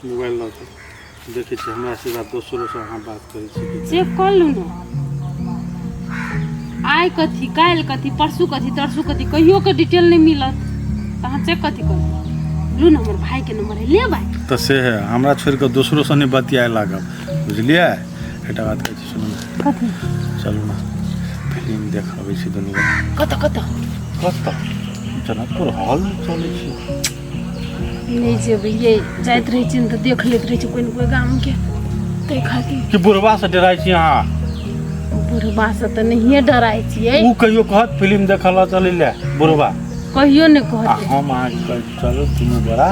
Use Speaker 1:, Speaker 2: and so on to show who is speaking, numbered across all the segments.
Speaker 1: Mobile लऽ कऽ देखै छी हमरा सिवा दोसरोसँ अहाँ बात करै छी कि
Speaker 2: चेक कऽ लू ने आइ कथी काल्हि कथी परसू कथी तरसू कथी कहियो के डिटेल नहि मिलत तऽ अहाँ चेक कथी करबै लू ने हमर भाइके नंबर है लेबै
Speaker 1: तऽ से है हमरा छोड़ि कऽ दोसरोसँ नहि बतियाए लागब बुझलियै एकटा बात कहै छी सुनू ने
Speaker 2: कथी
Speaker 1: चलू ने फिल्म देख अबै छी दुनू गोटा
Speaker 2: कतऽ कतऽ
Speaker 1: कतऽ जनकपुर हॉल चलै छी
Speaker 2: नहि जेबै ये जाइत रहै छी ने तऽ देख लैत रहै छी कोइ ने कोइ गामके ताहि खातिर
Speaker 1: कि बुढ़वा से डराइ छी अहाँ
Speaker 2: बुढ़बा से तऽ नहिए डराइ छियै
Speaker 1: ओ कहियो कहत फिल्म देखऽ लए चलै लए बुढ़वा
Speaker 2: कहियो नहि
Speaker 1: आ
Speaker 2: कहतै
Speaker 1: हम अहाँके कहै छी चलू दुनू गोरा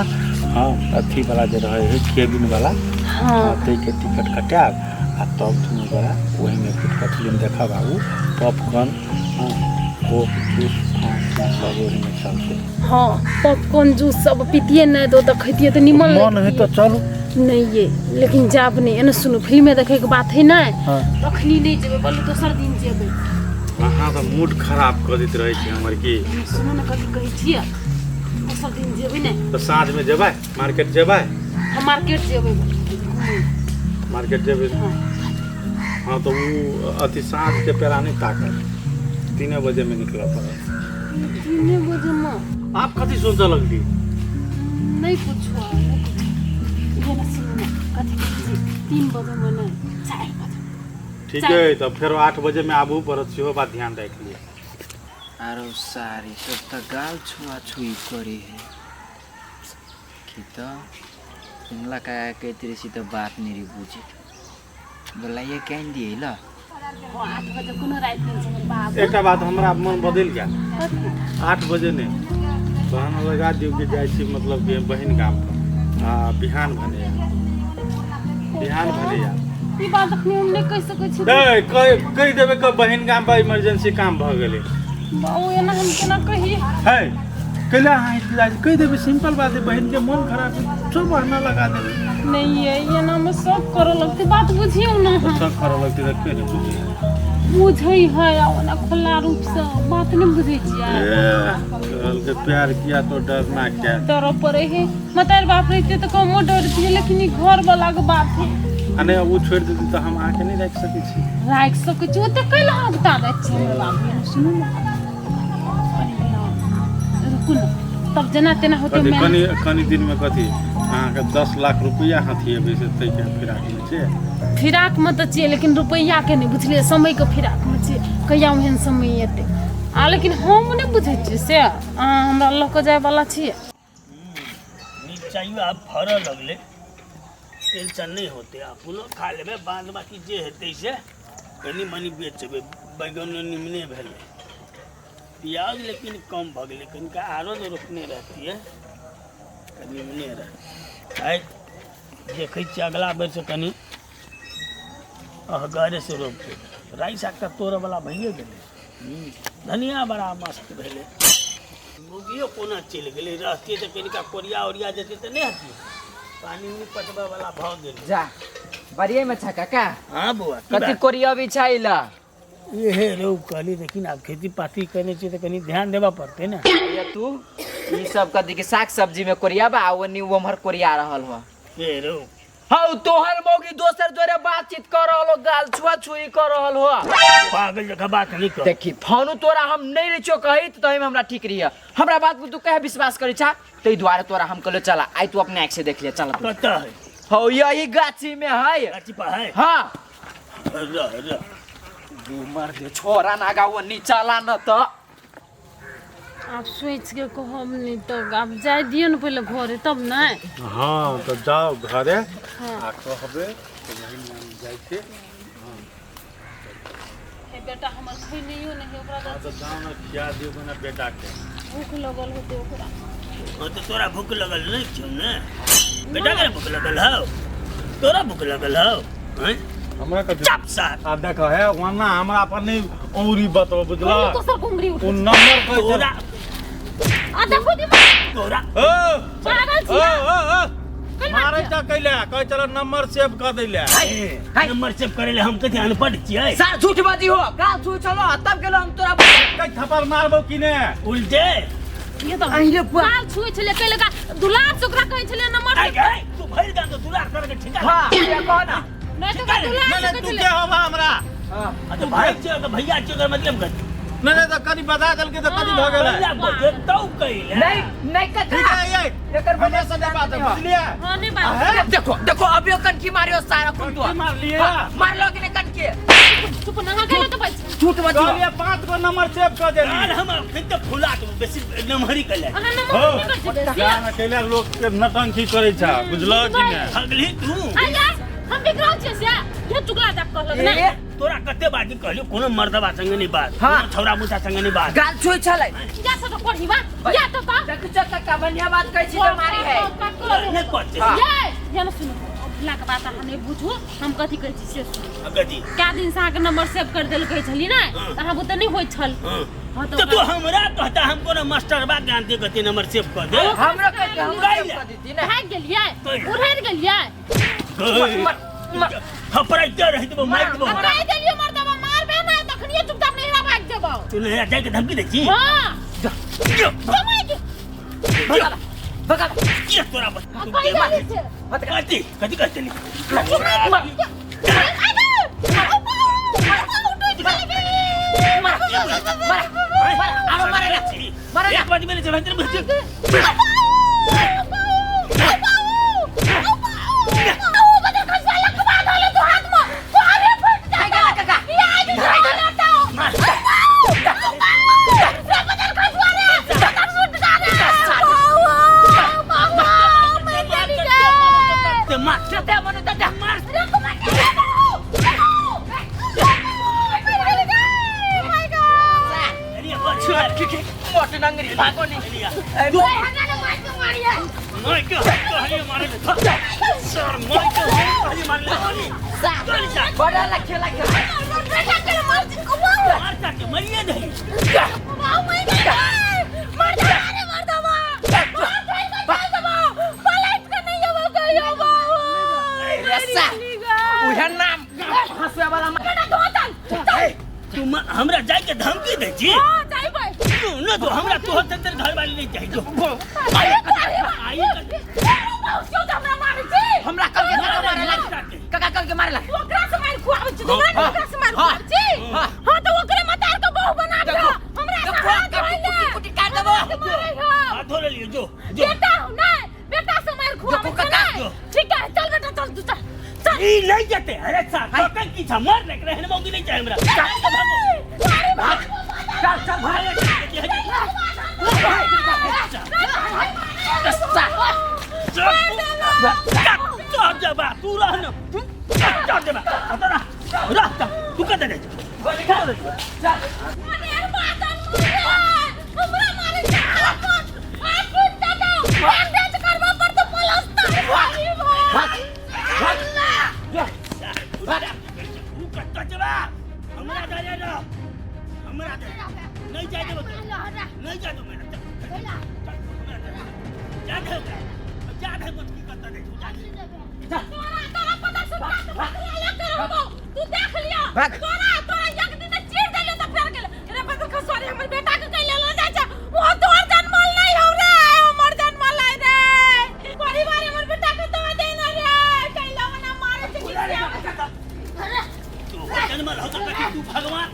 Speaker 1: हँ अथी वाला जे रहै है केबिन वाला
Speaker 2: हँ
Speaker 1: ताहिके टिकट कटायब आ तब दुनू गोरा ओहिमे बैठ कऽ फिल्म देखब आ ओ पॉपकॉर्न हँ कोक जूस हँ सब ओहिमे चलतै
Speaker 2: हँ पॉपकॉर्न जूस सब पीतियै नहि तऽ ओतऽ खैतियै तऽ निमन
Speaker 1: मन है तऽ चलू
Speaker 2: नहि ये लेकिन जाब नहि एने सुनू फिल्मे देखैके बात है नहि
Speaker 1: हँ
Speaker 2: तखनी नहि जेबै बोलू दोसर दिन जेबै
Speaker 1: अहाँ तऽ मूड खराब कऽ दैत रहै छी हमर की
Speaker 2: एने सुनू ने कथी कहै छियै दोसर दिन जेबै नहि
Speaker 1: तऽ साँझमे जेबै मार्केट जेबै
Speaker 2: हम मार्केट जेबै घुमै
Speaker 1: मार्केट जेबै
Speaker 2: हँ
Speaker 1: हँ तऽ ओ अथी साँझके पेड़ा नहि ताकत 3 बजेमे निकलऽ पड़त
Speaker 2: 3 बजेमे
Speaker 1: आप कथी सोचऽ लगली
Speaker 2: नहीं पूछो नहीं पूछो ये ना सुनू ना कथी कहै छी 3 बजेमे नहि 4 बजे
Speaker 1: ठीक है तऽ फेरो 8 बजेमे आबू पड़त सेहो बात ध्यान राखि लिअ
Speaker 3: आरो सारी सब तऽ गाल छुआ छुई करी है कि तऽ इमला काका कहते रही तऽ बात नहीं रही बुझे बोलाइए क्या दिए ल
Speaker 2: 8 बजे कोनो राति नहि छै हमर बाबू
Speaker 1: एकटा बात हमरा मन बदलि गेल
Speaker 2: कथी
Speaker 1: 8 बजे नहि बहाना लगा दियौ कि जाइ छी मतलब कि बहिन गाम पर आ बिहान भने आयब। बिहान भने आयब।
Speaker 2: ई बात अखनी हम नहि कहि सकै छी
Speaker 1: ए कहि कहि देबै कि बहिन गाम पर इमरजेंसी काम भऽ गेलै
Speaker 2: बाबू एना हम केना कही
Speaker 1: है कैला अहाँ हिचकिचाइ छी? कहि देबै सिंपल बात है बहिन के मोन खराब है सब बहाना लगा देबै
Speaker 2: नहीं ये एना में सब करऽ लगतै बात बुझियौ ने अहाँ
Speaker 1: सब करऽ लगतै तऽ के नहि बुझै
Speaker 2: बुझै है आ ओना खुला रूपसँ बात नहि बुझै छियै
Speaker 1: कहलकै प्यार किया तो डरना क्या
Speaker 2: डरऽ पड़ै है मतार बाप रहिते तऽ कमो डरतियै लेकिन ई घर वाला के बात है
Speaker 1: आ नहि ओ छोड़ि देतै तऽ हम अहाँके नहि राखि सकै छी
Speaker 2: राखि सकै छी ओते कैला अहाँ बता दै छियै हमर बाबू सुनू ने रुकू ने तब जेना तेना होतै
Speaker 1: कथी
Speaker 2: मैं
Speaker 1: कनि कनि दिनमे कथी अहाँके 10 लाख रुपैआ हथिएबै से ताहिके फिराकमे छियै
Speaker 2: फिराकमे तऽ छियै लेकिन रुपैआके नहि बुझलियै समयके फिराकमे छियै कहिया ओहन समय एतै आ लेकिन हम नहि बुझै छियै से अहाँ हमरा लऽ कऽ जायवला छियै
Speaker 4: मिरचाइयो आब फड़ऽ लगलै टेंशन नहि होतै अपनो खा लेबै बाद बाकी जे हेतै से कनि मनि बेचबै बैगनो निमने भेलै प्याज लेकिन कम भऽ गेलै कनिका आरो जे रोपने रहतियै तऽ निमने रहै आइ देखै छियै अगला बेरसँ कनि अहगरेसँ रोपबै राइ साग तऽ तोड़ऽवला भइए गेलै धनिया बड़ा मस्त भेलै मुर्गियो कोना चलि गेलै रहतियै तऽ कनिका कोरिया ओरिया जेतै तऽ नहि हेतियै पानि उनी पटबै वला भऽ गेलै
Speaker 3: जा बड़िए में छा काका
Speaker 4: हँ बौआ की
Speaker 3: कथी
Speaker 4: बात?
Speaker 3: कोरिया बिछाई ला
Speaker 4: एहे रौ कहली लेकिन आब खेती पाती करने छियै तऽ कनि ध्यान देबऽ पड़तै ने
Speaker 3: या तू ई सब कथी के साग सब्जी में कोरिया बा आ ओनी ओम्हर कोरिया रहल हो
Speaker 4: ए रौ
Speaker 3: हौ तोहर मौगी दोसर जोरे बातचीत कर रहल हो गाल छुआ छुई कर रहल हो
Speaker 4: पागल जकाँ बात नहि कर
Speaker 3: देखी फोनो तोरा हम नहीं रही छो कही तो तही में हमरा ठीक रही हमरा बात पर तू कहे विश्वास करी छा तई दुआरे तोरा हम कहलो चला आई तू अपने आँख से देख लिया चला तू।
Speaker 4: कतऽ है
Speaker 3: हौ यही गाछी में है
Speaker 4: गाछी पर है
Speaker 3: हाँ
Speaker 4: रह रह
Speaker 3: दू मर दे छोरा नागा वो नीचा ला न तो
Speaker 2: आब सोचि के कहब नहि तऽ आब जाय दियौ ने पहिले घरे तब ने
Speaker 1: हँ तऽ जाउ घरे आ कहबै तऽ वही नाम जाइ छै
Speaker 2: हे बेटा हमर खैनैयो नहि ओकरा
Speaker 1: हँ तऽ जाउ ने खिया दियौ ने बेटाके
Speaker 2: भूख लगल होतै ओकरा
Speaker 4: हँ तऽ तोरा भूख लगल नहि छौ ने बेटा के भूख लगल हौ तोरा भूख लगल हौ हैं
Speaker 1: हमरा कथी
Speaker 4: चप सार
Speaker 1: आ देख हे वना हमरा पर नहीं औरी बतबो बुझला
Speaker 2: कोन दोसर कुंगरी
Speaker 1: ओ
Speaker 2: उठै
Speaker 1: नंबर कहै छै
Speaker 4: तोरा
Speaker 2: आ देखो दिमाग
Speaker 4: तोरा
Speaker 1: ओ
Speaker 2: पागल
Speaker 1: ओ
Speaker 2: छियै
Speaker 1: ओ ओ मारै छ कैले कहै चलो नंबर सेव कर दैले
Speaker 4: नंबर सेव करे ले हम कथी अनपढ़ छियै
Speaker 3: सार झूठ बाजी हो गाल छू चलो तब गेलो हम तोरा
Speaker 1: कै थप्पड़ मारबो कि ने
Speaker 4: उल्टे
Speaker 2: ये तऽ गाल छुए छलै कैले का दुलार से ओकरा कहै छलै नंबर
Speaker 4: आइ गै तू भरि गाम तऽ
Speaker 3: हां कहो ना।
Speaker 2: नहीं तो दुला
Speaker 5: नहीं नहीं, तू के होबा हमरा?
Speaker 3: हां।
Speaker 4: तो भाई छियै तो भैया छियै, ओकर मतलब कथी?
Speaker 5: नहीं नहीं, तो कनी बता देलकै तऽ कनी भऽ गेलै।
Speaker 4: भैया बजेतौ कैले।
Speaker 3: नहीं नहीं
Speaker 5: ठीक
Speaker 3: काका,
Speaker 5: है ये
Speaker 3: एकर
Speaker 5: हमरा से नहीं बात है, बुझलियै?
Speaker 2: हां, नहीं बात।
Speaker 3: देखो देखो, अभी कनकी मारियो सारा कुन तो
Speaker 1: कनकी मारलियै?
Speaker 3: मारलो कि नहीं कनकी?
Speaker 2: चुप ना, हां गेलो तो बच।
Speaker 3: झूठ मत
Speaker 1: कहलियै 5 गो नंबर सेव कऽ देली।
Speaker 4: आर हम अखन तऽ फुला देबौ, बेसी नमहरी कैले।
Speaker 2: अहाँ नंबर नहीं कर छी बेसी।
Speaker 1: जान अकेले लोक के नटंकी करै छै, बुझलह कि नहि?
Speaker 4: ठगली तू।
Speaker 2: आया हम बिगड़ल छियै से ये चुगला जा कहलक
Speaker 3: ए,
Speaker 2: नहीं।
Speaker 4: तोरा कते बाजी कहलियो, कोनो मर्दबा संगे नहीं बात,
Speaker 3: हाँ।
Speaker 4: कोनो छौड़ा मुसा संगे नहीं बात।
Speaker 3: गाल छुई छलै।
Speaker 2: या सब पढ़ी बा या तो का
Speaker 3: देख चल काका, बढ़िया बात कहै छी तऽ मारी है।
Speaker 4: नहीं कहते।
Speaker 3: हाँ।
Speaker 2: ये या ना सुनो, अबला के बात अहाँ नहीं बुझू, हम कथी कहै छी से सुनू।
Speaker 4: कथी?
Speaker 2: कै दिन से अहाँके नंबर सेव कर देल कहै छली ने, तऽ अहाँ बुते नहीं होइत छल।
Speaker 4: हाँ।
Speaker 2: हाँ
Speaker 4: तो तू हमरा कहता हम कोनो मास्टरबा जानते कथी नंबर सेव कर दे।
Speaker 3: हमरो कहते हमरो
Speaker 4: कैले?
Speaker 3: सेव कऽ देती ने।
Speaker 2: भागि गेलियै,
Speaker 4: कैले?
Speaker 2: उड़ैर गेलियै।
Speaker 3: मर मर
Speaker 4: थपड़ाइते रहि देबो, मारि देबो।
Speaker 2: आ कहि देलियै मर्दबा मारबे नहि तखनिये चुपचाप नैहरा भागि जेबौ।
Speaker 4: तू नैहरा जाके धमकी दै छी?
Speaker 2: हाँ।
Speaker 4: जो,
Speaker 2: कमाइ के
Speaker 3: भगा भगा।
Speaker 4: के तोरा बस।
Speaker 2: आ कहि देली से।
Speaker 4: कथी कथी कहते नी?
Speaker 3: मार मार मार, आरो मारे ना, मारे ना।
Speaker 4: एक बार मेरे जब तेरे बच्चे ते मार।
Speaker 3: चलते मनु चलते।
Speaker 4: अरे बच्चा
Speaker 3: मोट नंगरी भागो नहीं।
Speaker 4: नहीं के कहलिए मारे ले सर, मैं के कहलिए मारे ले। चल जा।
Speaker 3: बड़ा लखे लखे।
Speaker 4: मार के मरिए नहीं।
Speaker 3: रस्सा उहे नाम हंसवे वाला।
Speaker 4: तू हमरा जाय के धमकी दै छी? तू न तो हमरा तोहर तेरे घर वाली नहीं चाहिए। जो आई
Speaker 3: हमरा कल के काका मारे लग, काका कल के मारे लग।
Speaker 2: ओकरा से मार खुआबै छी, तोरा के ओकरा से मार खुआबै छी।
Speaker 3: हाँ।
Speaker 2: हां तो ओकरे मतार के बहू बना के
Speaker 3: देखो,
Speaker 2: हमरा से
Speaker 3: देखो,
Speaker 2: हाथ
Speaker 3: काटू,
Speaker 2: धोइ ले।
Speaker 3: कुटी कुटी काट देबो।
Speaker 2: मारै हो।
Speaker 4: हाथ धो लियो, जो जो।
Speaker 2: बेटा हूं ना, बेटा से मार खुआबै
Speaker 3: देखो,
Speaker 2: छी
Speaker 3: काका,
Speaker 2: ना।
Speaker 4: जो।
Speaker 2: ठीक है, चल बेटा, चल तू चल चल।
Speaker 4: ई नहीं जाते। अरे साहब तो की छा मार ले रहने मौकी नहीं चाहिए हमरा।
Speaker 2: अरे भाग।
Speaker 3: चल चल भाग। रस्सा
Speaker 4: चल जबा तू रह न, तू चल जबा रह रह, तू कत दे।
Speaker 3: चल।
Speaker 2: अरे मातन मुझे हमरा मारे छै, हाथ हाथ टूट जाता, बैंडेज करबा पर तो पलस्तर।
Speaker 3: भाग भाग।
Speaker 4: तू कत जबा हमरा दे दे, हमरा दे नहीं जाए देबो, नहीं जाए दो मेरा। चल चल हमरा दे, जा दे जा दे मत की कत दे तू जा दे।
Speaker 2: तोरा तोरा पता सुन के अलग करबो, तू देख लिया।
Speaker 3: भाग।
Speaker 2: तोरा तोरा एक दिन चीर देलियो त फेर गेल रे बदल खसवारी। हमर बेटा के कैले ल जाय छै, वो तोर जन्मल नहीं हौ रे, हमर जन्मल है रे। परिवार हमर बेटा के दो देना रे, कैला मना मारे छै कि से आबै छै।
Speaker 4: तू जन्मल हो तो कथी तू भगवान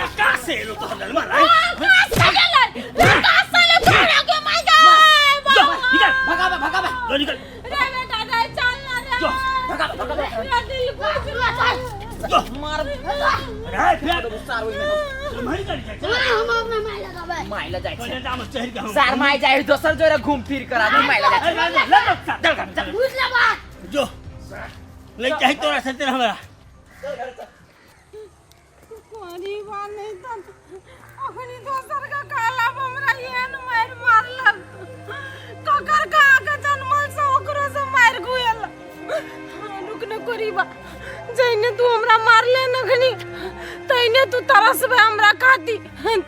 Speaker 4: आकाश से एलो तो जन्मल है?
Speaker 2: हां, का सगल रे, का सगल तोरा के माय गाय।
Speaker 4: जो निकल।
Speaker 3: भगाबे भगाबे।
Speaker 4: जो निकल।
Speaker 2: रे बेटा रे, चल ना रे।
Speaker 4: जो।
Speaker 3: भगाबे भगाबे।
Speaker 2: रे दिल खुश रे।
Speaker 4: जो
Speaker 3: मार।
Speaker 4: रे फिर
Speaker 3: सार ओइमे
Speaker 4: तुम्हारी गाड़ी जाय छै।
Speaker 3: माइला जाइ छै।
Speaker 4: पहिले दाम चढ़ि के हम
Speaker 3: सार माइ जाइ दोसर जोरे घूम फिर कर आबू, माइला जाइ छै।
Speaker 4: ले ले चल चल जो ले चाही तोरा से तेरा हमरा।
Speaker 2: परिवार नहीं तो अखनी दोसर के कहला पर हमरा एहन मारि मारलक, ककर कहाँ के जन्मल से ओकरो से मारि गुएल। रुक न करीबा, जैने तू हमरा मारले नखनी तैने तू तरसबे हमरा खाती,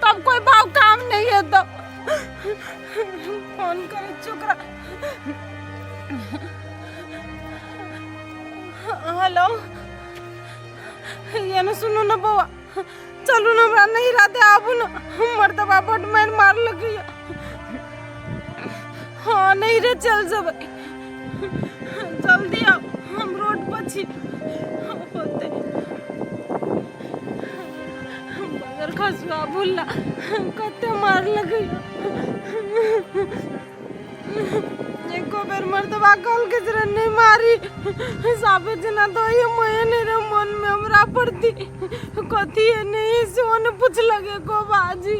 Speaker 2: तब कोई भाव काम नहीं है। तो फोन करे छोकरा। हेलो, ये न सुनू न बौआ, चलू न हमरा नहीं राते आबू न, हमर दबा बड मारि मारलक ये। हाँ नहीं रे, चल जबै, जल्दी आओ, हम रोड भुल्ला कते मारलक एको बेर मर्दबा कहलकै जे नहि मारी साफे जेना दही मये नहि रहे मन में हमरा प्रति कथी है नहीं सेहो नहि पुछलक एको बाजी।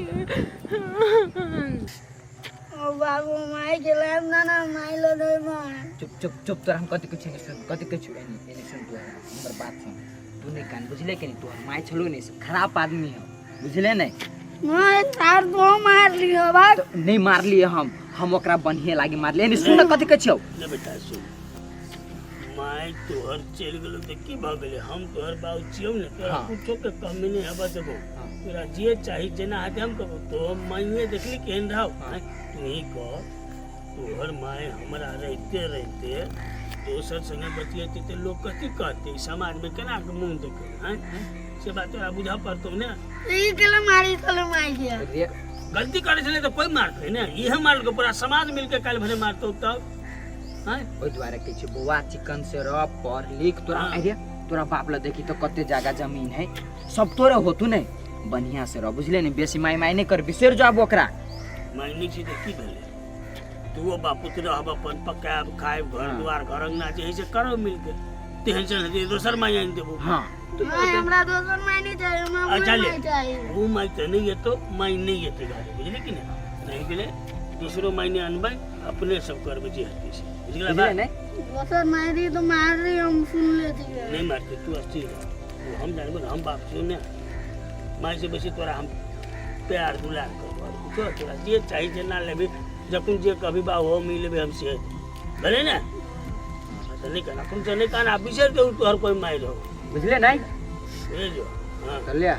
Speaker 6: ओ बाबू माई के लाम ना ना माई लो दे मां।
Speaker 3: चुप चुप चुप, तोरा हम कथी कुछ नहीं सुन, कथी कुछ एने एने सुन, तू हमर बात सुन, तू नहीं कान बुझले कि नहीं, तोहर माय छलो नहीं सब खराब आदमी है बुझले नहीं।
Speaker 6: मैं तार तो मार लियो बात
Speaker 3: तो नहीं मार लिए हम ओकरा बढ़िया लागी मार लिए। एने सुन ना कथी कहै छियौ।
Speaker 4: ले बेटा सुन, माय तोहर चलि गेलौ तऽ की भऽ गेलै, हम तोहर बाबू छियौ ने, तोरा
Speaker 3: हाँ।
Speaker 4: कुछो के कमी नहि हेबऽ देबौ।
Speaker 3: हाँ।
Speaker 4: तोरा जे चाही जेना हेतै हम कहबौ। तो माइए देखली केहन रहौ।
Speaker 3: हाँ।
Speaker 4: तू ही कह, तोहर माय हमरा रहिते रहिते दोसर संगे बतियेतै तऽ लोक कथी कहतै, समाजमे केना के मुँह देखै? आँय, से बात तोरा बुझऽ पड़तौ ने।
Speaker 6: ई के मारी चलो माई के
Speaker 3: रे
Speaker 4: गलती करै छलै तऽ कोइ मारतै ने, इहे मारलकै, पूरा समाज मिलके काल्हि भने मारतौ तब। आँय,
Speaker 3: ओहि दुआरे कहै छियौ बौआ चिकन से रह, पढ़ लिख। तोरा
Speaker 4: हाँ।
Speaker 3: अरे तोरा बाप ला देखी तो कते जगह जमीन है, सब तोरे होतु ने, बढ़िया से रह बुझले ने, बेसी माय माय नहीं कर, बिसरि जाब ओकरा।
Speaker 4: मायने छी तऽ की भेलै, तू बापूत रहब अपन पकायब खायब घर
Speaker 3: हाँ।
Speaker 4: दुआर घर अंगना जे है से करब मिलके, तेहन सन हेतै दोसर माय आनि देबो।
Speaker 3: हाँ
Speaker 6: माई हमरा दोसर माई नहीं चाहिए, हमरा
Speaker 4: अच्छा
Speaker 6: उहे
Speaker 4: ले।
Speaker 6: माई चाहिए।
Speaker 4: ओ माय तऽ नहि एतौ, माय नहि एतै घरे, बुझली कि नहि? रहि गेलै दोसरो माय नहि अनबै, अपने सब करबै जे हेतै से, बुझि गेलै
Speaker 3: बुझले
Speaker 4: बात?
Speaker 3: ने
Speaker 6: दोसर माई रही तो मार रही, हम सुन लेती है।
Speaker 4: नहि मारतै, तू अस्थिर रह, ओ हम जानबो ने, हम बाप छियौ ने, माय से बेसी तोरा हम प्यार दुलार करबो, आओर कुछो तोरा जे चाही जेना लेबही, जखन जे कहबी बा हो मिल लेबै हम से भेलै ने। हाँ, तऽ नहि कहना, अखन से नहि कहना, बिसरि दे तोहर कोइ मारि हो,
Speaker 3: बुझले नहीं?
Speaker 4: बुझि जो। हाँ
Speaker 3: चल लिया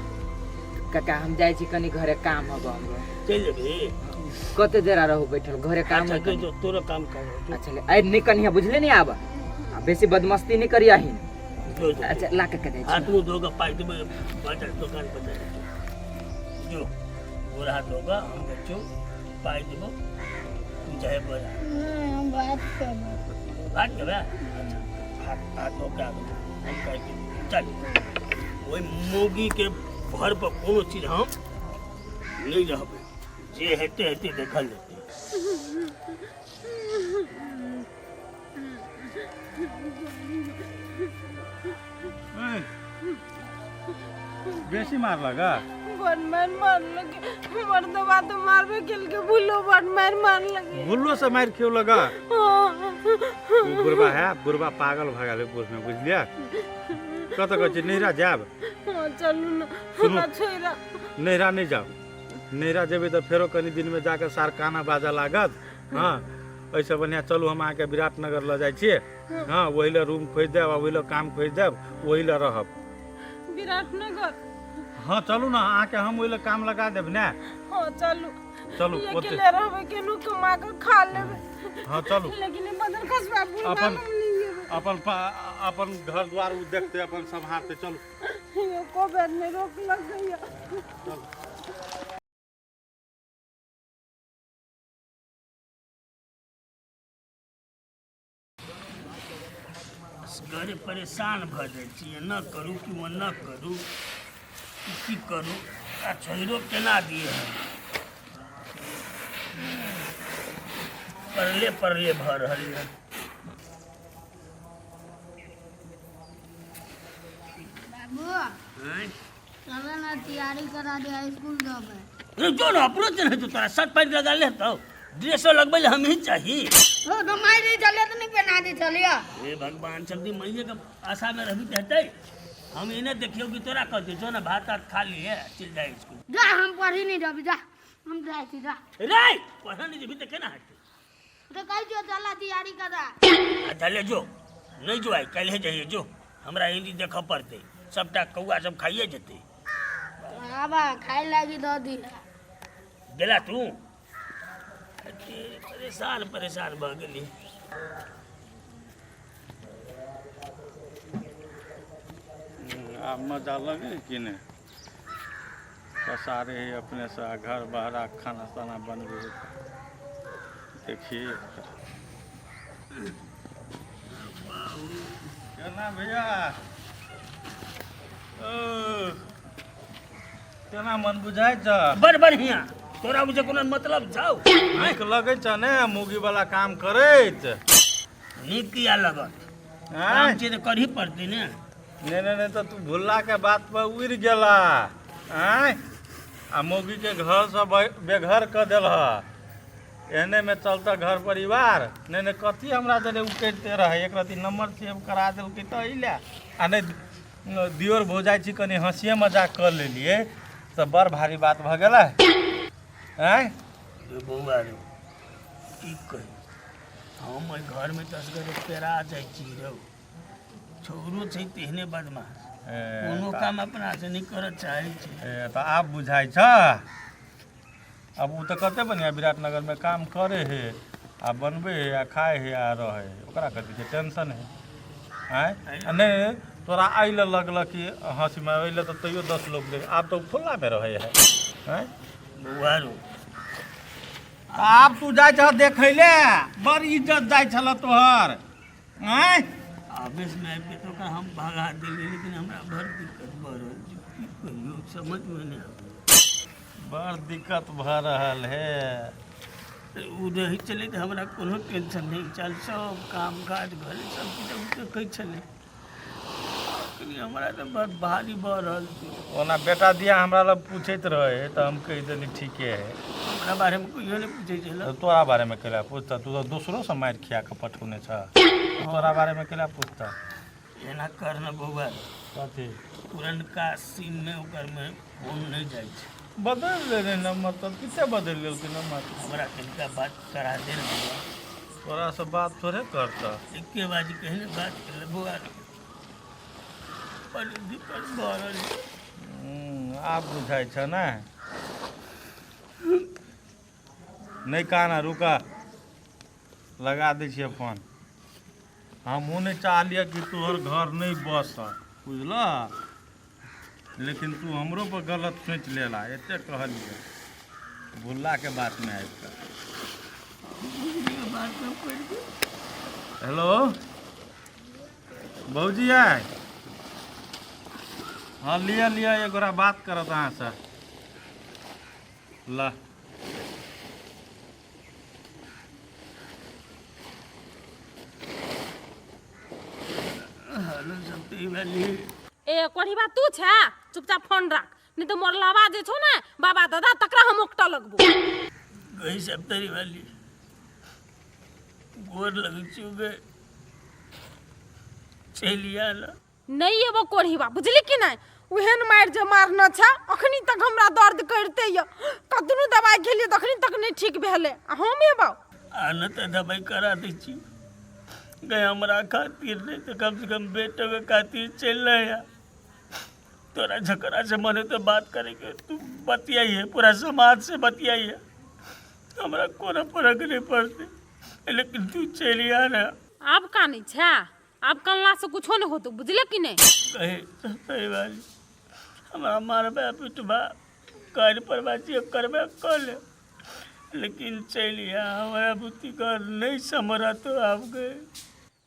Speaker 3: काका, हम जाइ छी कनी घरे काम हबो हमरो।
Speaker 4: चलि जेबही?
Speaker 3: कते देरा रहू बैठल, घरे काम
Speaker 4: अच्छा
Speaker 3: है
Speaker 4: जो
Speaker 3: कनी।
Speaker 4: जो तोरो काम कर।
Speaker 3: अच्छा ले, अरे नहीं कनिया बुझले नहीं, आब आ बेसी बदमस्ती नहीं करिया ही।
Speaker 4: जो जो
Speaker 3: अच्छा ला काका जाइ छी।
Speaker 4: हाथ मुँह धोगा पाइ देबै बाजार दोकान पर जाइ जो, गोर हाथ धोगा हम जाइ छियौ, पाइ देबौ, तू जाए बाजार।
Speaker 6: नहीं हम बात करब।
Speaker 4: बात करबै? अच्छा हाथ हाथ धो के आबू, हम कहै छी चल, ओहि मौगी के घर पर कोनो चीज हम नहि रहबै, जे हेतै हेतै देखल जेतै।
Speaker 1: बेसी मारलक?
Speaker 2: बड मारि मारलक मर्दबा, तऽ मारबे केलकै, भूलो बड मारि मारलक।
Speaker 1: भुल्लो से मारि खियौलक?
Speaker 2: हाँ।
Speaker 1: ओ बुढ़बा है, बुढ़बा पागल भऽ गेल है बुढ़ में, बुझलियै? कतऽ कहै छी नैहरा जायब?
Speaker 2: हाँ चलू ने।
Speaker 1: सुनू।
Speaker 2: हमरा छोड़ि
Speaker 1: नैहरा नहि जाउ, नैहरा जेबै तऽ फेरो कनि दिनमे जाकऽ सार काना बाजऽ लागत। हँ, एहिसँ बढ़िआँ चलू हम अहाँके विराटनगर लऽ जाइ छी। हँ, ओहि लए रूम खोजि देब आ ओहि लए काम खोजि देब, ओहि लए रहब।
Speaker 2: विराटनगर?
Speaker 1: हँ चलू ने, अहाँके हम ओहि लए काम लगा देब ने।
Speaker 2: हाँ चलू।
Speaker 1: चलू ओते
Speaker 2: अकेले रहबै, केनो कमा कऽ खा लेबै।
Speaker 1: हँ चलू।
Speaker 2: लेकिन ई बदन खसबा बुढ़बा
Speaker 1: अपन
Speaker 2: हम नहीं जेबै।
Speaker 1: अपन अपन घर द्वार ओ देखतै, अपन सम्हारतै, चलू।
Speaker 2: एको बेर नहि रोकलक गैया।
Speaker 4: असगरे परेशान भऽ जाइ छी, एना करू कि ओना करू, की करू आ छोड़ो केना दिए, हम परले परले भऽ रहल यऽ।
Speaker 6: बाबू
Speaker 4: आँय?
Speaker 6: चलो ना तैयारी करा दे, स्कूल जाबे।
Speaker 4: रे जो ना, अपनो चल हेतौ, तोरा शर्ट पैंट लगा ले तो ड्रेसो लगबै ले हम ही चाही।
Speaker 6: ओ तो माई नहीं चले तो नहीं पहना दे चलिया।
Speaker 4: हे भगवान, सब दिन मैये के आशा में रहबी तऽ हेतै? हम एने देखियौ कि तोरा कहते जो ना भात तात खा लिए चलि जाए स्कूल।
Speaker 6: जा हम पढ़ी नहीं जाबी, जा हम जाइ छी जा।
Speaker 4: रे पढ़ऽ नहि जेबही तऽ केना हेतै?
Speaker 6: तो कहि जो चला तैयारी करा।
Speaker 4: अच्छा ले जो, नहि जो आइ, काल्हि जाइए जो, हमरा हिंदी देखऽ पड़तै, सबटा कौआ सब खाइए जेतै।
Speaker 6: आबा खाए लागी दऽ दी।
Speaker 4: गेला तू? अरे, परेशान परेशान भऽ गेली।
Speaker 1: आब मजा लगे कि नहि? पसारे है अपने से आ घर बहरा खाना ताना बनबै है। देखिए केना भैया, ओ केना मन बुझाइ छ?
Speaker 4: बड़ बढ़िया, तोरा बुझे कोनो मतलब छौ?
Speaker 1: नीक लगै छ ने मुगी वाला काम करैत?
Speaker 4: नीक किया लगत?
Speaker 1: आँय?
Speaker 4: काम छै तऽ करही पड़तै ने।
Speaker 1: नहि नहि नहि, तऽ तू भुल्ला के बात पर उड़ि गेला आँय, आ मौगी के घर से बेघर कऽ देलह। एहने में चलता घर परिवार? नहि नहि, कथी हमरा जरे उ करिते रहै, एक रति नंबर सेव करा देलकै तऽ एहि लए आ नहि दियोर भौजाइ छी, कनि हँसिए मजाक कऽ लेलियै तऽ बड़ भारी बात भऽ गेलै आँय।
Speaker 4: रे बौआ रे, की कही, हम एहि घरमे 10 गोटे पेरा जाइ छी रौ। छौरो छै तेहने बदमाश, कोनो काम अपना से नहि करऽ चाहै छै।
Speaker 1: ए, तऽ आब बुझाइ छ? आब ओ तऽ कते बढ़िआँ विराटनगरमे काम करे हे आ बनबै हे आ खाइ हे आ रहै हे, ओकरा कथीके टेंशन है आँय? आ नहि तोरा एहि लए लगलक कि हँसीमे एहि लए, तऽ तैयो 10 लोक देख, आब तऽ ओ खुल्लामे रहै है आँय।
Speaker 4: बौआ रौ,
Speaker 1: आब तू जाइ छह देखै ले, बड़ इज्जत जाइ छल तोहर आँय।
Speaker 4: आवेशमे आबि कऽ तऽ ओकरा हम भगा देलियै, लेकिन हमरा बड़ दिक्कत भऽ रहल छै, की कहियौ, समझमे नहि आबै।
Speaker 1: बड़ दिक्कत भऽ रहल है।
Speaker 4: ओ रहै छलै तऽ हमरा कोनो टेंशन नहि छल, सब काम काज घर सब किछु ओ देखै छलै। कनि हमरा तऽ बड़ भारी भऽ रहल छै।
Speaker 1: ओना बेटा दिया हमरा लग पूछैत रहे तऽ हम कहि देली ठीके है।
Speaker 4: हमरा बारेमे कहियो नहि पूछै छलै।
Speaker 1: तऽ तोरा बारेमे कैला पूछता? तू तऽ दोसरोसँ मारि खिया कऽ पठौने छह, तोरा बारेमे कैला पूछता?
Speaker 4: एना कर ने बौआ।
Speaker 1: कथी?
Speaker 4: पुरनका सिममे ओकरमे फोन नहि जाइ छै।
Speaker 1: बदलि लेने नंबर तऽ कते बदलि लेलकै नंबर?
Speaker 4: हमरा कनिका बात करा दे ने बौआ।
Speaker 1: तोरासँ बात थोड़े करतह।
Speaker 4: एके बाजी कही ने बात कर ले बौआ, बड़ दिक्कत भऽ रहल छै।
Speaker 1: आब बुझाइ छ ने? नहि काना, रुका, लगा दै छियै फोन। हमहूँ नहि चाहलियै कि तोहर घर नहि बस, बुझलह? लेकिन तू हमरो पर गलत सोचि लेला, एते कहलियै भुल्लाके बातमे आबि कऽ।
Speaker 4: बुझलियै बात सब पड़ि गेल।
Speaker 1: हेलो भौजी आय। हाँ, लिअ लिअ, एक गोरा बात करत अहाँसँ। ल।
Speaker 4: हेलो सब वाली।
Speaker 2: ए कोढ़ीबा, तू छे? चुपचाप फोन राख, नहीं तो मोर लावा जे छौ ने बाबा दादा, तकरा हम ओकटा लगबो।
Speaker 4: गई सब तरी वाली, गोर लगै छियौ गे, चलि आयल।
Speaker 2: नहीं एबो कोढ़ीबा, बुझली कि नहीं? ओहन मारि जे मारने छै, अखनी तक हमरा दर्द करिते यऽ। कतनो दवाइ खेलियै तऽ अखनी तक नहि ठीक भेलै आ हम एबो?
Speaker 4: आ नहि तऽ दवाइ करा दै छी गए। हमरा खातिर नहि तऽ कमसँ कम बेटोके खातिर चलि आया। तोरा झगड़ा से मन तो बात करेके, तू बतियाइए, पूरा समाज से बतियाइए, हमरा कोनो फर्क नहीं पड़ते, लेकिन तू चलि आ ना।
Speaker 2: आब कानै छै? आब कनला से कुछो नहि होतो, बुझले कि नहीं?
Speaker 4: कहे सही बात, हमरा मारबे पिटबा कर परबा जे करबे कर ले, लेकिन चलि आ, हमरा बुद्धि कर नहीं समरत आब गए।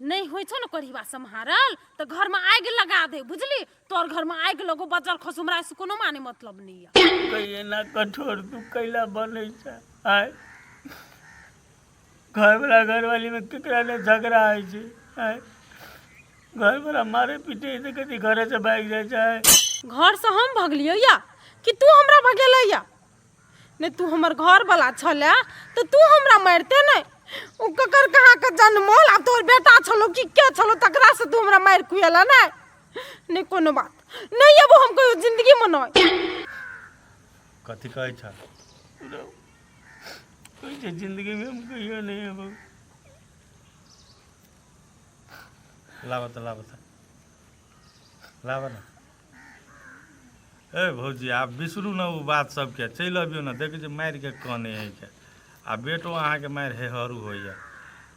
Speaker 2: नहीं होइ छौ ने कोढ़ीबा सम्हारल तऽ घरमे आगि लगा दे, बुझली? तोहर घरमे आगि लगो, बजर खसो, हमरा से कोनो माने मतलब नहीं यऽ।
Speaker 4: कहिए ना, कठोर तू कैला बनै छै आय? घरवला घरवालीमे केकरा ने झगड़ा होइ छै आय? घरवला मारे पीटे तऽ कथी घरेसँ भागि जाइ छै?
Speaker 2: घरसँ हम भगलियै या कि तू हमरा भगेलै या? नहि, तू हमर घरवला छलै तऽ तू हमरा मारिते नहि। ओ ककर कहाँके जनमल, आब तोहर बेटा छलौ कि के छलौ, तकरासँ तू हमरा मारि खुएला? नहि नहि, कोनो बात नहि, एबो हम कहियो जिन्दगीमे नहि।
Speaker 1: कथी कहै छ?
Speaker 4: कहै छै जिन्दगीमे हम कहियो नहि एबौ।
Speaker 1: लाबऽ तऽ, लाबऽ तऽ, लाबऽ ने। ए भौजी, आब बिसरू ने ओ बात सबके, चलि अबियौ ने। देखै छियै मारिके कने हइ के आ बेटो अहाँके मारि हेहरू होइए।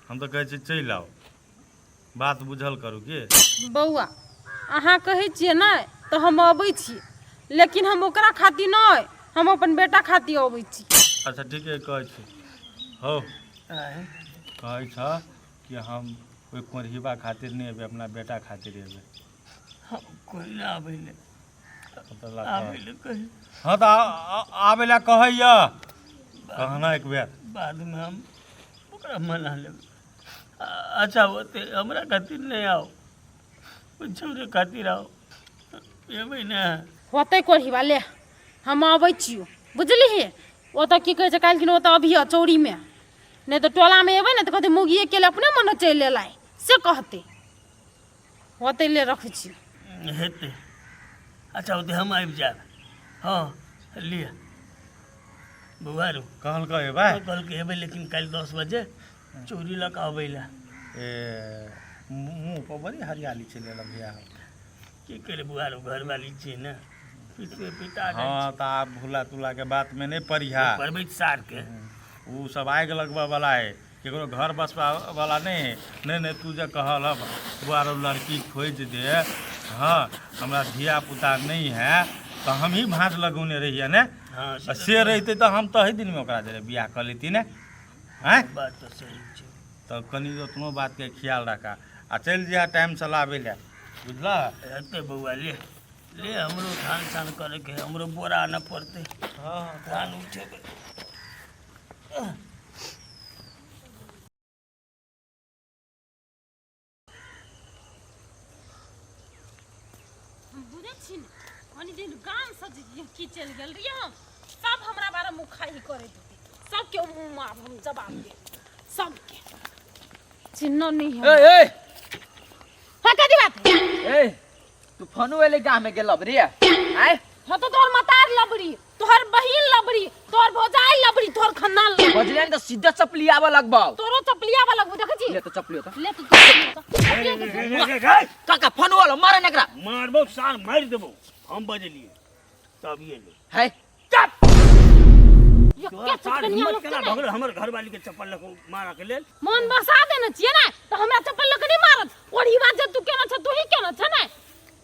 Speaker 1: हम तऽ कहै छी चलि आउ, बात बुझल करू की।
Speaker 2: बौआ, अहाँ कहै छियै ने तऽ हम अबै छी, लेकिन हम ओकरा खातिर नहि, हम अपन बेटा खातिर अबै छी।
Speaker 1: अच्छा ठीके कहै छी। हौ, कहै छ कि हम ओहि कोढ़ीबा खातिर नहि अयबै, अपना बेटा खातिर अयबै।
Speaker 4: हम कोइ ना आबै ले। आबै लए कही।
Speaker 1: हँ तऽ आबै लए कहैया कहना एक बेर।
Speaker 4: बादमे हम ओकरा मना लेबै। अच्छा होतै, हमरा खातिर नहि आउ, छौरे खातिर आउ, एबै ने?
Speaker 2: होतै कोढ़ीबा ले, हम अबै छियौ, बुझलिही? ओतऽ की कहै छै, काल्हिखिन ओतऽ अबिह चौरीमे, नहि तऽ टोलामे एबै ने तऽ कहतै मौगिए के अपने मने चलि एलै, से कहतै। होतै, ले रखै छी।
Speaker 4: हेतै, अच्छा होतै, हम आबि जायब। हँ लिअ बौआ रो।
Speaker 1: कहलकै एबै?
Speaker 4: कहलकै एबै, लेकिन काल्हि 10 बजे चोरी लऽ कऽ अबै लए।
Speaker 1: ए मुँह पर बड़ी हरियाली चलि एलक भैया।
Speaker 4: की करे बौआ रो, घरवाली छियै ने, पिते पिता जाइ।
Speaker 1: हँ तऽ आब भूला तूला के बात में नहि पड़िहा।
Speaker 4: पड़बै सारके।
Speaker 1: ओ सब आगि लगबऽ वाला है, केकरो घर बसबा वाला नहि है। नहि नहि, तू जे कहल हँ बौआ रो लड़की खोजि दे, हँ हमरा धिया पुता नहि है, तऽ हमही भाँज लगौने रहियै ने।
Speaker 4: हँ।
Speaker 1: आ से रहितै तऽ हम तही दिनमे ओकरा जरे बियाह कऽ लेती ने। आँय
Speaker 4: बात तऽ सही छै।
Speaker 1: तऽ कनि ओतनो बातके ख्याल राखा आ चलि जइहा टाइमसँ लाबै लए, बुझलह?
Speaker 4: हेतै बौआ, ले ले, हमरो धान छान करैके है, हमरो बोरा आनऽ पड़तै।
Speaker 1: हँ।
Speaker 4: धान उठेबै।
Speaker 2: हम बुझै छी ने, कनि दिन गामसँ जे की चलि गेल रहियै हम, सब हमरा बारे मुखाही करैत हेतै। सबके मुँहमे आब हम जवाब देब, सबके चिन्ह नहीं है।
Speaker 3: ए ए।
Speaker 2: हाँ, कथी बात?
Speaker 3: ए तू फोनो एले गाँव में गेल रे आय?
Speaker 2: हाँ तो तोहर मतार लबड़ी, तोहर बहिन लबड़ी, तोहर भौजाई लबड़ी, तोहर खानदान लबड़ी।
Speaker 3: बजले ने तऽ सीधा चपली आबऽ लगबौ।
Speaker 2: तोरो चपलिया वाला लगबो, देखै छी।
Speaker 3: ले तो चपली तो।
Speaker 2: ले तू चपली तो। चपली तो।
Speaker 3: काका फोन वाला मारे ने एकरा।
Speaker 4: मारबौ सार, मारि देबौ। हम बजलियै तब एलै।
Speaker 3: है
Speaker 2: ये
Speaker 4: तोरा
Speaker 2: के
Speaker 4: सार
Speaker 2: चपलिया
Speaker 4: हिम्मत
Speaker 2: लोग
Speaker 4: केना
Speaker 2: के
Speaker 4: भऽ गेल हमर घरवाली के चप्पल लऽ कऽ मारऽ के लेल?
Speaker 2: मन बसा देने छियै ने तऽ हमरा चप्पल लऽ कऽ नहि मारत। और ई बात जे तू केना छ, तू ही केना छ ने,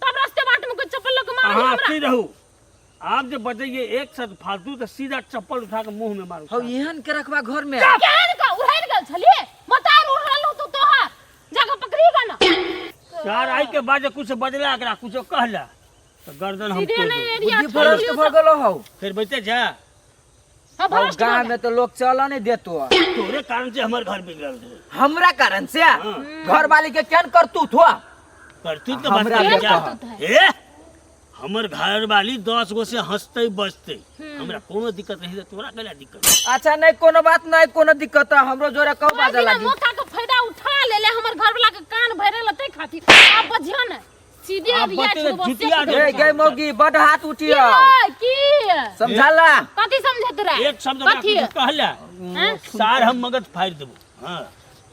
Speaker 2: तब रास्ते बाट में कोई चप्पल लऽ कऽ मारत
Speaker 4: अहाँ
Speaker 2: हमरा?
Speaker 4: की रहू, आब जे बजैये एक शब्द फालतू तऽ सीधा चप्पल उठा के मुंह में मारू।
Speaker 3: हौ एहन के रखबा घर में?
Speaker 2: केहन का उड़ैल गेल छलियै, मतार उड़ल तो तोहार जाके पकड़ीगा ना।
Speaker 4: सार आई के बाद जे कुछ बजला, एकरा कुछो कहला तऽ गर्दन हम
Speaker 2: सीधे
Speaker 4: तोड़ि
Speaker 2: नहीं
Speaker 4: देबौ।
Speaker 2: एरिया
Speaker 3: बुद्धि भ्रष्ट भऽ गेलो हौ।
Speaker 4: फेर बैठे जा।
Speaker 2: हाँ,
Speaker 3: हौ
Speaker 2: भ्रष्ट भऽ
Speaker 3: गाँव
Speaker 2: गेल।
Speaker 3: में तो लोग चल नहीं देतो।
Speaker 4: तोरे कारण से हमर घर बिगड़ल है।
Speaker 3: हमरा कारण से? घर वाली के केहन करतूत हुआ?
Speaker 4: करतूत के बात
Speaker 3: हमरा
Speaker 4: करै
Speaker 3: के
Speaker 4: जा।
Speaker 3: कह।
Speaker 4: ए हमर घर वाली 10 गो से हंसते बजते, हमरा कोनो दिक्कत नहीं, तोरा कैला दिक्कत?
Speaker 3: अच्छा नहीं कोनो बात नहीं, कोनो दिक्कत है, हमरो जोरे कहू
Speaker 2: ओहि
Speaker 3: बाजा
Speaker 2: दिना
Speaker 3: लागी।
Speaker 2: मौका के फायदा उठा ले ले, हमर घर वाला के कान भरे लते खातिर। आब बजिया ने सीधे
Speaker 4: आब
Speaker 2: रिया
Speaker 4: बते
Speaker 2: छोड़बो से
Speaker 4: जुतिया
Speaker 2: की
Speaker 4: दे।
Speaker 3: ए गई मौगी बड हाथ
Speaker 2: की
Speaker 3: उठियो।
Speaker 2: रे, की
Speaker 3: समझाला?
Speaker 2: कथी समझत रे?
Speaker 4: एक शब्द ओकरा
Speaker 2: कथी?
Speaker 4: कुछ कहला
Speaker 2: हैं?
Speaker 4: सार हम मगज फाड़ि देबो। हाँ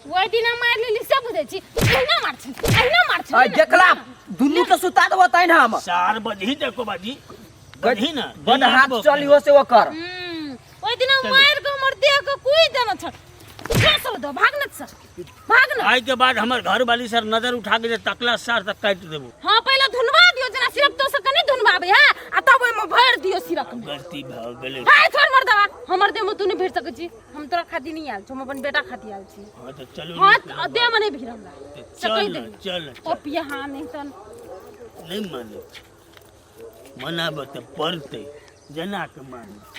Speaker 2: ओहि दिना मारि लेली से बुझै छी, अहिना मार छी, अहिना मार छी।
Speaker 3: आ देखला दुनू के सुता देबो तैन हम।
Speaker 4: सार बजही देखो बाजी बजही ना।
Speaker 3: बड हाथ चलियो से ओकर।
Speaker 2: ओहि दिना मारि के हमर देह के कुई देने छल। जा सब दो भाग न सर, भाग न।
Speaker 4: आई के बाद हमर घर वाली सर नजर उठा के जे तकला सार तक काटि देबो।
Speaker 2: हाँ पहले धुनवा दियो, जना सिरक तो से कनी धुनवाबे है, आ तब ओहिमे भरि दियो सिरक में।
Speaker 4: गलती भऽ गेलै।
Speaker 2: हाय छोड़ मर दवा, हमर देह में तू नहीं भिड़ सकै छी, हम तोरा खातिर नहीं आयल छी, हम अपन बेटा खातिर आयल छी।
Speaker 4: हाँ तऽ चलू।
Speaker 2: हाँ देह में नहीं भिड़ हमरा।
Speaker 4: चल
Speaker 2: सकै
Speaker 4: न,
Speaker 2: दे।
Speaker 4: चल
Speaker 2: ओ पिया हाँ नहीं तन
Speaker 4: नहीं मानै छै, मनाबऽ तऽ पड़तै, जेना के मानै।